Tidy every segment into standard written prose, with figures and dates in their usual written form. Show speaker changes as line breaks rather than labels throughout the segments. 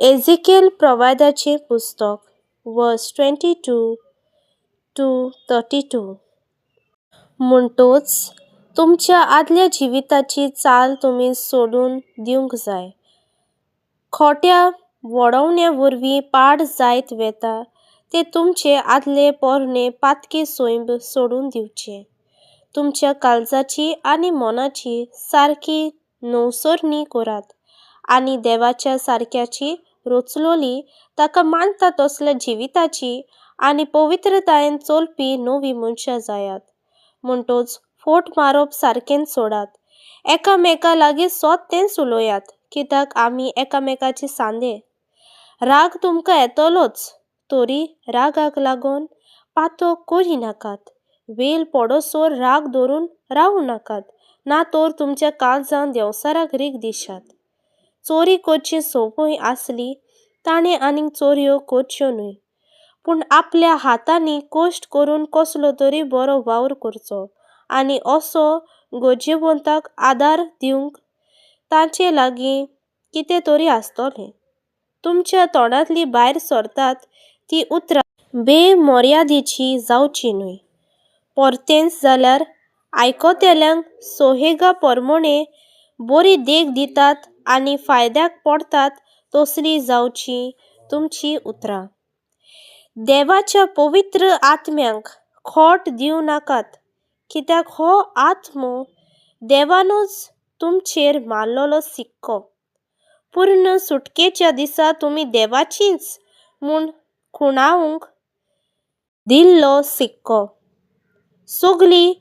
एझिकेल प्रवादाचें पुस्तक verse 22 to 32. म्हणटोच तुमच्या आदल्या जिविताची चाल तुमी सोडून दिवंक जाय. खोट्या वडोवण्या वरवीं पाड जायत वेता तें तुमचें आदलें पोरणें पातकी सैंब सोडून दिवचें. तुमच्या काळजाची आनी मनाची सारकी नवसरणी करात आनी देवाच्या सारक्याची रचलोली ताका मानता तसल्या जिविताची आनी पवित्रतायेन चलपी नवी मनशां जायात. म्हणटोच फोट मारप सारकेंच सोडात. एकामेका लागीं सोत तेंच उलयात, कित्याक आमी एकामेकाचे सांदे. राग तुमकां येतलोच, तरी रागाक लागून पातक करिनाकात. वेल पडोसर राग धरून रावूं नाकात, ना तर तुमच्या काळजान देंवचाराक रीग दिशात. चोरी करची संवय आसली ताणें आनीक चोरयो करच्यो न्हय, पूण आपल्या हातांनी कश्ट करून कसलो तरी बरो वावर करचो आनी असो गरजेवंताक आदार दिवंक तांचे लागीं कितें तरी आसतलें. तुमच्या तोंडांतली भायर सरतात ती उतरां बेमर्यादेची जावची न्हय, परतेंच जाल्यार आयकतल्यांक सोहेगा परमणे बरी देख दितात आनी फायद्याक पडटात तसलीं जावचीं तुमचीं उतरां. देवाच्या पवित्र आत्म्याक खोट दिवं नाकात, कित्याक हो आत्मो देवानूच तुमचेर मारलेलो सिक्को. पूर्ण सुटकेच्या दिसा तुमी देवाचींच म्हूण खुणावंक दिल्लो सिक्को. सगली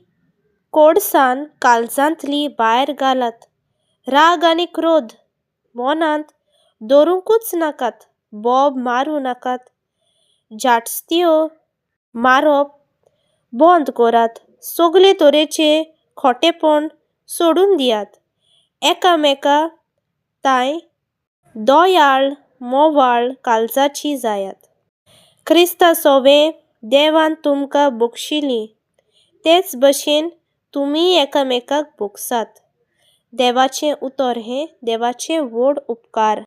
कोडसाण काळजांतली भायर घालात. राग आनी क्रोध मनांत दवरुंकूच नाकात. बोब मारूं नाकात. जाटस्त्यो मारप बंद करात. सगळे तरेचे खोटेपण सोडून दियात. एकामेका ताय दयाळ मोवाळ काळजाची जायात. क्रिस्ता सोवे देवान तुमकां बक्षिली तेच भशेन तुमीय एकामेकाक भोगसात. देवाचें उतर हें देवाचे व्हड उपकार.